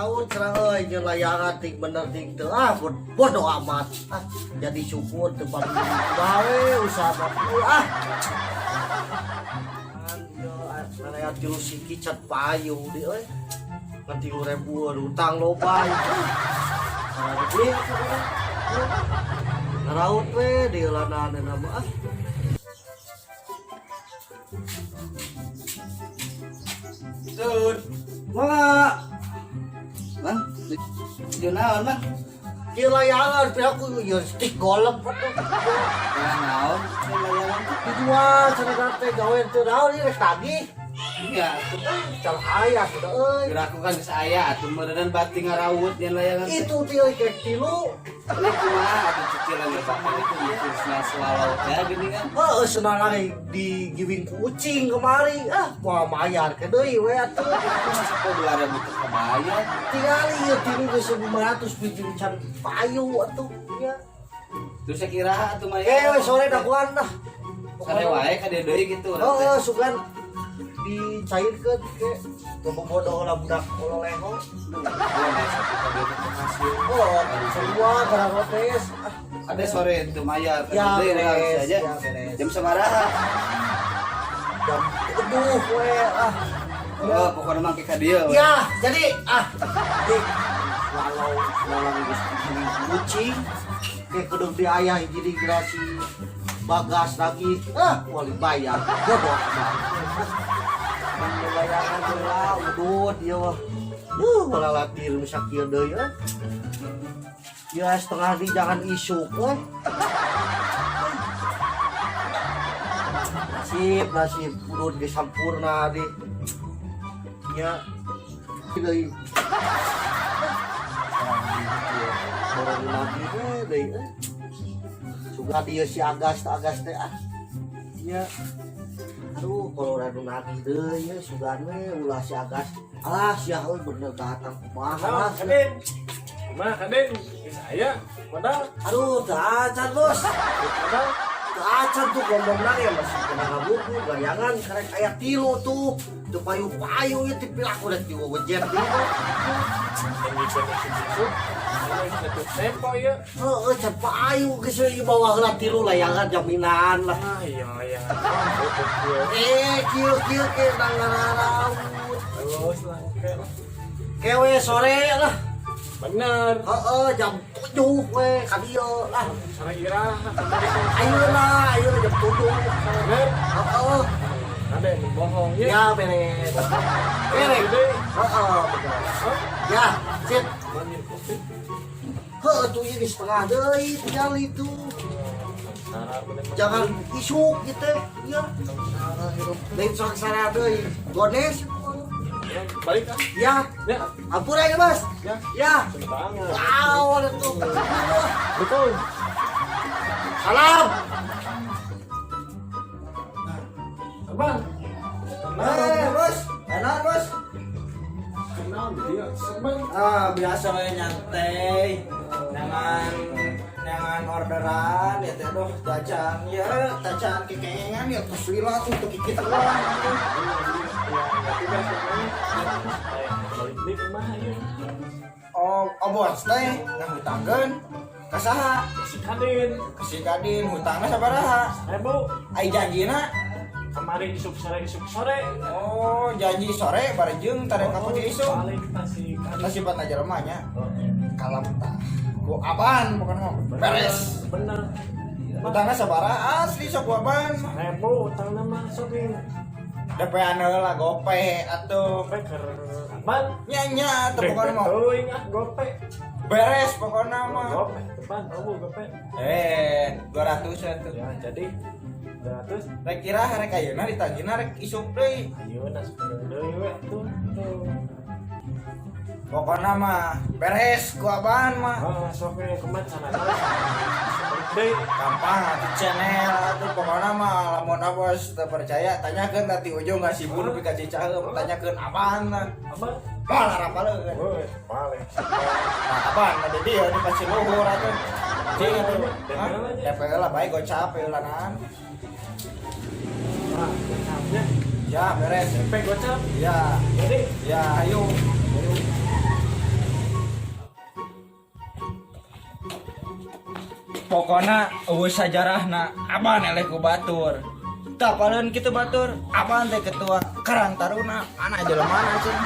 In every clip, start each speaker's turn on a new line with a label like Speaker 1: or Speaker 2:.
Speaker 1: Ngaraut cerah euy jeung layangan ting bener ting teu ah, bodoh amat ah, jadi syukur teu padu bae usaha mah euy ah. Kan ieu aya tilu siki cat payu di euy. Ngan 3.000 utang loba ieu. Karena dibeli ngaraut we di lana mah ah.
Speaker 2: Tun.
Speaker 1: Mangga.
Speaker 2: Bang, di naon, Bang?
Speaker 1: Ieu layangan piraku ieu stick golep atuh.
Speaker 2: Nah, naon? Layangan tuh.
Speaker 1: Dijual cenah teh gawe teu naon ieu rek tagih.
Speaker 2: Iya,
Speaker 1: Cal aya sudah euy.
Speaker 2: Kira aku kan geus aya atuh meureun bati ngarawut jeung layangan teh.
Speaker 1: Itu teh euy kayak tilu.
Speaker 2: Ini kumaha atuh cicilan bapak kan itu khususnya swallow teh gini kan.
Speaker 1: Heeh, cenah lagi digiwing ku ucing kemari. Ah, moal mayar ke deui we atuh.
Speaker 2: Itu masa kok 2.000 teh kebayar.
Speaker 1: Tingali ieu tilu geus 500 biji can payu atuh nya.
Speaker 2: Terus saya kira atuh mah.
Speaker 1: Eh, we sore daguan lah.
Speaker 2: Sore wae ka dieu deui gitu urang teh.
Speaker 1: Heeh, sugan dicairkeun ke bobodoh lah budak ololeho. Oh, semua karena rotes. Ah,
Speaker 2: Ada sore itu mayar
Speaker 1: ya
Speaker 2: deui urang
Speaker 1: beres,
Speaker 2: saja.
Speaker 1: ya beres.
Speaker 2: Jam sabaraha?
Speaker 1: Jam 7 we ah.
Speaker 2: Oh, pokoknya mah ke ka dieu we.
Speaker 1: Ya, jadi ah di walau walau geus kucing ke kudu di ayah jadi gerasi bagas lagi ah wali bayar bodoh amat. Bayangan heula udud ieu mah. Duh, malalatir misak kieu deui ah. Ya setengah di jangan isuk we. Nasib nasib udud geus sampurna di. Nya deui. Borong lagi we deui eh. Suka dia si Agas Agas teh ah. Nya aduh kalau radu nagih deui ya sugan we ulah si Agas. Alah sia euy bener datang kumaha lah.
Speaker 3: Kaden. Kumaha Kaden? Geus aya modal.
Speaker 1: Aduh teu acan bos.
Speaker 3: Modal.
Speaker 1: Teu acan tuh gombongna ya masih kena ngabuku gayangan karek aya tilu tuh. Teu payu-payu ieu teh pilaku rek diwewejet deui.
Speaker 3: Tinggi isuk. Ini tempo ieu.
Speaker 1: Heeh, can payu geus we bawa heula tilu layangan jaminan lah.
Speaker 3: Ah, iya layangan.
Speaker 1: Eh, kieu kieu ke nangaraut.
Speaker 3: Terus lah oke lah.
Speaker 1: Kewe sore lah.
Speaker 3: Bener.
Speaker 1: Heeh, jam 7 we ka dieu lah.
Speaker 3: Sore iraha
Speaker 1: Ayeuna, ayeuna jam 7.
Speaker 3: Bener.
Speaker 1: Heeh.
Speaker 3: Ada yang bohong ya.
Speaker 1: Ya beres. Beres. Heeh, bener. Ya, sip. Heeh, tuh ini setengah deui tinggal itu. Jangan isuk gitu ya. Lain sangsara deui. Gones.
Speaker 3: Balik kan?
Speaker 1: Ya.
Speaker 3: Ya.
Speaker 1: Ampura ya, Bos.
Speaker 3: Ya.
Speaker 1: Ya.
Speaker 3: Banget.
Speaker 1: Wow, tuh.
Speaker 3: Betul.
Speaker 1: Salam.
Speaker 3: Abang.
Speaker 4: Eh, bos, enak bos.
Speaker 3: Kenal dia. Sebang.
Speaker 4: Ah, biasa we nyantai. Jangan jangan orderan ya teh doh tacan ya tacan kekengan ya terus lila tuh tuh kikit lah.
Speaker 3: Balik deui kumaha ieu?
Speaker 4: Oh, oh bos teh ngahutangkeun ka saha?
Speaker 3: Si Kadin.
Speaker 4: Ka si Kadin hutangna sabaraha?
Speaker 3: 1.000.
Speaker 4: Ai janjina
Speaker 3: Kemarin isuk sore isuk sore.
Speaker 4: Oh, janji sore bareng tarik ka putih isuk.
Speaker 3: Balik ta si Kadin.
Speaker 4: Tah sifat jelema nya. Kalem tah. Ku apaan pokona mah beres.
Speaker 3: Bener.
Speaker 4: Hutangna sabaraha asli sok ku apaan?
Speaker 3: 1.000 utangna mah sok ieu.
Speaker 4: DP-an heula gope atuh.
Speaker 3: Gope keur apaan?
Speaker 4: Nya nya atuh pokona mah.
Speaker 3: Teuing ah gope.
Speaker 4: Beres pokona mah.
Speaker 3: Gope depan eueuh gope.
Speaker 4: Eh, 200 atuh.
Speaker 3: Ya jadi 200.
Speaker 4: Rek iraha rek ayeuna ditagihna rek isuk deui.
Speaker 3: Ayeuna sepuluh deui we atuh. Tuh.
Speaker 4: Pokona mah beres ku apaan mah.
Speaker 3: Ah, sok we kumaha carana? Balik deui.
Speaker 4: Gampang atuh channel atuh pokona mah lamun abos teu percaya tanyakeun ka ti ujung ka Sibun nepi ka Cicaheum tanyakeun apaan nah.
Speaker 3: Apa?
Speaker 4: Moal arapaleun.
Speaker 3: Woi, paling.
Speaker 4: Nah, apaan ada dia di pasti luhur atuh. Cing atuh.
Speaker 3: DP lah nya.
Speaker 4: DP lah bae gocap heulanan.
Speaker 3: Ah, gocapnya.
Speaker 4: Ya, beres.
Speaker 3: DP gocap.
Speaker 4: Ya.
Speaker 3: Jadi,
Speaker 4: Ya, ayo.
Speaker 3: ayo.
Speaker 4: Pokona euweuh sajarahna aban eleh ku batur. Teu apaleun kitu batur, aban teh ketua Karang Taruna, mana jelema cing.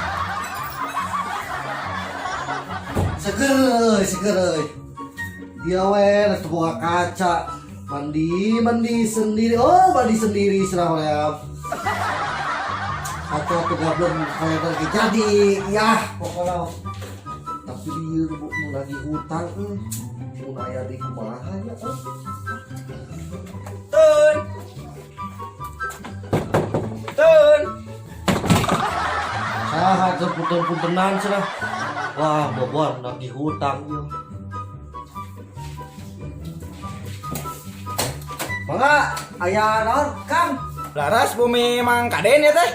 Speaker 1: Seger euy, seger euy. Dia we teu boga kaca. Mandi, mandi sendiri. Oh, mandi sendiri serah hoream. Atau tuh gablon kalender ge jadi. Yah, pokoknya. Tapi dia mau lagi hutang euy. Mun aya di kumaha ya euy.
Speaker 4: Tun. Tun.
Speaker 1: Saha teu punten-puntenan cenah. Wah, boboan lagi hutang ieu. Mangga, aya naon, Kang?
Speaker 4: Laras bumi Mang Kaden ya teh.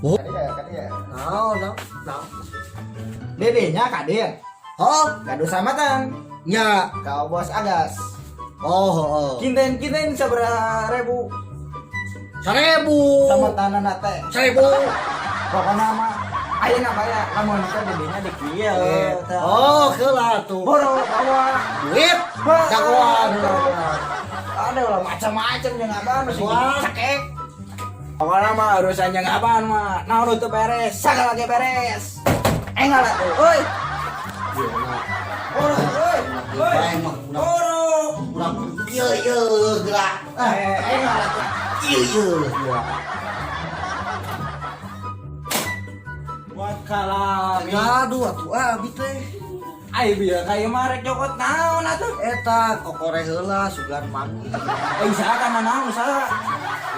Speaker 1: Oh.
Speaker 4: Kadieu, kadieu.
Speaker 1: Naon, naon, naon.
Speaker 4: Dedenya Kaden.
Speaker 1: Oh,
Speaker 4: Gaduh samatan.
Speaker 1: nya.
Speaker 4: Kau bos Agas.
Speaker 1: Oh, oh.
Speaker 4: Kinten-kinten sabaraha ribu
Speaker 1: 1000.
Speaker 4: Samatan teh.
Speaker 1: 1000.
Speaker 4: Pokokna mah ayeuna baya lamun teh dedenya di kieu.
Speaker 1: Oh, heula tuh.
Speaker 4: Boro bawa
Speaker 1: Duit. Jagoan.
Speaker 4: Ada lah macam-macam jeung abang masih
Speaker 1: Wah.
Speaker 4: cekek. Pokokna mah urusan jeung abang mah naon teu beres, sagala ge beres. Engal atuh, euy. Boro, euy. Euy. Boro.
Speaker 1: Urang ieu ieu gerak.
Speaker 4: Eh, engal atuh.
Speaker 1: Ieu ieu gerak.
Speaker 4: Buat kalami.
Speaker 1: Gaduh atuh abi teh.
Speaker 4: Ai bieu ka ieu mah rek jokot naon atuh?
Speaker 1: Eta kokore heula sugan manggih.
Speaker 4: Eh, usaha ka mana usaha?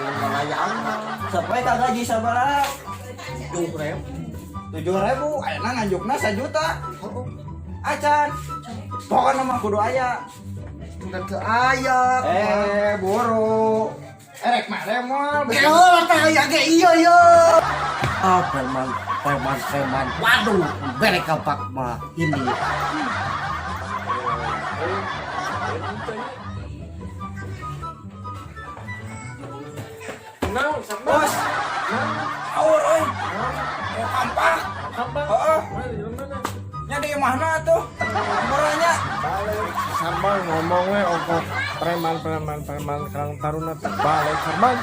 Speaker 1: Yang ngalayangan.
Speaker 4: Sampai ka gaji sabaraha?
Speaker 1: 7.000.
Speaker 4: 7.000, ayeuna nganjukna 1 juta.
Speaker 1: Heeh.
Speaker 4: Acan. Pokokna mah kudu aya.
Speaker 1: Udah teu aya.
Speaker 4: Eh, boro. Erek mah moal.
Speaker 1: Heula teh aya ge ieu ieu. Ah, preman, preman, preman. Waduh, bere kampak mah ini.
Speaker 3: Naon sama?
Speaker 4: Bos. Aur euy. Eh, kampak.
Speaker 3: Kampak.
Speaker 4: Heeh.
Speaker 3: Mana di mana?
Speaker 4: Nya di imahna tuh. Murahnya.
Speaker 3: Balik Sarman ngomong we ongkot preman preman preman Karang Taruna teh balik Sarman.